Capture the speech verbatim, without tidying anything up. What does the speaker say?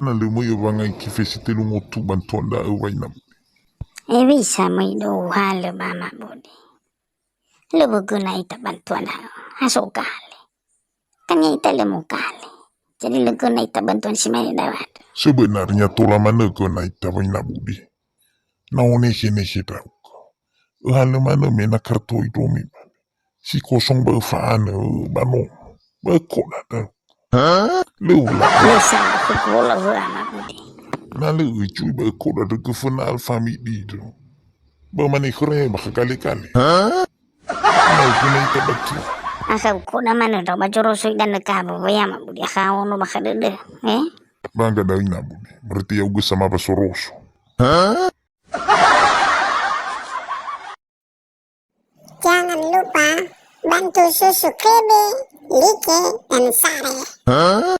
Na lö möi öwangai kife si telu ngotu bantua da'ö waina. Hewisa möi do uhalö ba Ama Budi. Lö wögöna ita bantua da'ö. Ha so gale. Kan ya'ita lö mogale. Jadi lö göna ita bantuan si mane da'ö andrö. Sebenarnya tola manö göna ita waina Budi. Na onekhe-nekhe ndra'ugö. Öhalö manö me na kartoi domi ba. Si kosong ba öfa'anö ba nomo. Ba ökoda ndra'ugö. Lö ulau. Lö sa khögu olau hö Ama Budi. Na lö öjui ba ökoda ndra'ugö föna alfamidi ndra'ugö. Ba mane khöra he bakha gale-gale. Na ögöna ita batua. Akha ukoda manö ndra'o ba zoroso idanö kabu, ba ya Ama Budi, akha ono bakha dödö, eh? Ba angga da'ö ina Budi. Berarti ya'ugö sama ba soroso. Jangan lupa bantu subscribe, like, dan share.